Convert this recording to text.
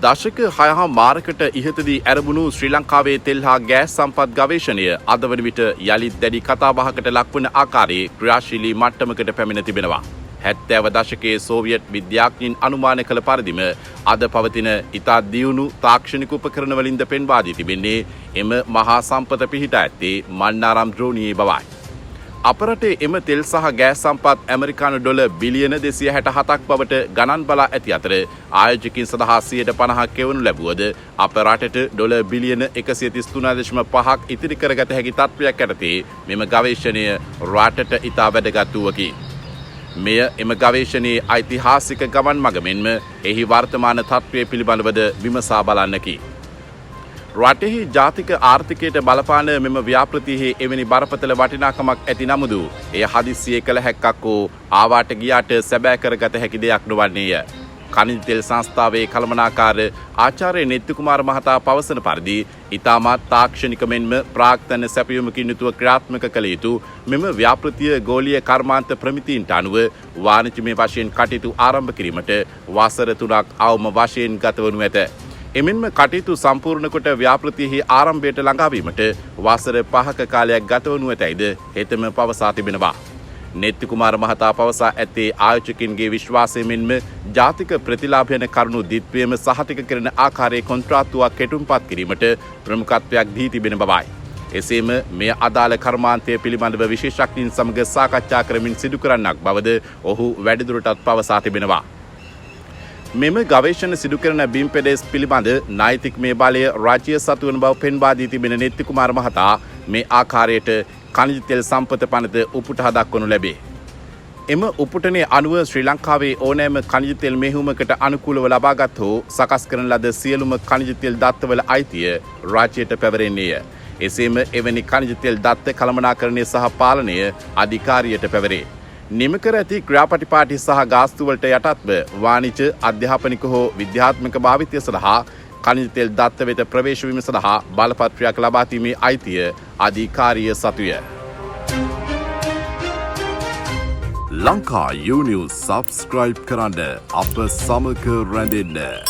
දශක 6.5කට ඉහතදී ඇරඹුණු ශ්‍රී ලංකාවේ තෙල් හා ගෑස් සම්පත් ගවේෂණය අද වන විට යළිත් දැඩි කතාබහකට ලක්වන ආකාරයේ ක්‍රියාශීලී මට්ටමකට පැමිණ තිබෙනවා. 70 දශකයේ සෝවියට් විද්‍යාඥයින් අනුමාන කළ පරිදිම අද පවතින ඉතා දියුණු තාක්ෂණික උපකරණ වලින්ද පෙන්වා දී තිබෙන්නේ එම මහා සම්පත පිහිටා ඇත්තේ මන්නාරම් ද්‍රෝණියේ බවයි. අප රටේ එම තෙල් සහ ගෑස් සම්පත් ඇමරිකානු ඩොලර් බිලියන 267ක් බවට ගණන් බලා ඇති අතර, ආයෝජකයින් සඳහා 50% එවනු ලැබුවද අප රටට ඩොලර් බිලියන 133.5ක් ඉතිරි කරගත හැකි තත්ත්වයක් යටතේ මෙම ගවේෂණය රටට ඉතා වැදගත් වූවකි. මෙය එම ගවේෂණයේ ඓතිහාසික ගමන් මඟ මෙන්ම එහි වර්තමාන තත්ත්වය පිළිබඳවද විමසා බලන්නකි. රටෙහි ජාතික ආර්ථිකයට බලපාන මෙම ව්‍යාපෘතියෙහි එවැනි බරපතල වටිනාකමක් ඇති නමුදු එය හදිස්සියේ කළ හැක්කක් හෝ ආවාට ගියාට සැබෑ කරගත හැකි දෙයක් නොවන්නේය. ඛනිජ තෙල් සංස්ථාවේ කළමනාකාර ආචාර්ය නෙත්ති කුමාර මහතා පවසන පරිදි, ඉතාමත් තාක්ෂණික මෙන්ම ප්‍රාග්ධන සැපයුමකින් යුතුව ක්‍රියාත්මක කළ යුතු මෙම ව්‍යාපෘතිය ගෝලීය කර්මාන්ත ප්‍රමිතීන්ට අනුව වාණිජමය වශයෙන් කටයුතු ආරම්භ කිරීමට වසර 3ක් අවම වශයෙන් ගතවනු ඇත. එමෙන්ම කටයුතු සම්පූර්ණ කොට ව්‍යාපෘතියෙහි ආරම්භයට ළඟාවීමට වසර 5ක කාලයක් ගතවනු ඇතැයිද හෙතෙම පවසා තිබෙනවා. නෙත්ති කුමාර මහතා පවසා ඇත්තේ ආයෝජකින්ගේ විශ්වාසය මෙන්ම ජාතික ප්‍රතිලාභ යන කරුණු ද්විත්වයම සහතික කරන ආකාරයේ කොන්ත්‍රාත්තුවක් කෙටුම්පත් කිරීමට ප්‍රමුඛත්වයක් දී තිබෙන බවයි. එසේම මෙය අදාළ කර්මාන්තය පිළිබඳව විශේෂඥයින් සමග සාකච්ඡා කරමින් සිදු කරන්නක් බවද ඔහු වැඩිදුරටත් පවසා තිබෙනවා. මෙම ගවේෂණ සිදු කරන බිම් පෙදෙස් පිළිබඳ නෛතිකමය බලය රජය සතු වන බව පෙන්වා දී තිබෙන නෙත්ති කුමාර මහතා මේ ආකාරයට ඛනිජ තෙල් සම්පත පනත උපුටා දක්වනු ලැබේ. එම උපුටනය අනුව ශ්‍රී ලංකාවේ ඕනෑම ඛනිජ තෙල් මෙහෙයුමකට අනුකූලව ලබාගත් හෝ සකස් කරන ලද සියලුම ඛනිජ තෙල් දත්තවල අයිතිය රජයට පැවරෙන්නේය. එසේම එවැනි ඛනිජ තෙල් දත්ත කළමනාකරණය සහ පාලනය අධිකාරියට පැවරේ. නිම කර ඇති ක්‍රියාපටිපාටි සහ ගාස්තුවලට යටත්ව වාණිජ, අධ්‍යාපනික හෝ විද්‍යාත්මක භාවිතය සඳහා ඛනිජ තෙල් දත්ත වෙත ප්‍රවේශ වීම සඳහා බලපත්‍රයක් ලබා දීමේ අයිතිය අධිකාරිය සතුය. ලංකා You News subscribe කරන්න, අප සමග රැඳෙන්න.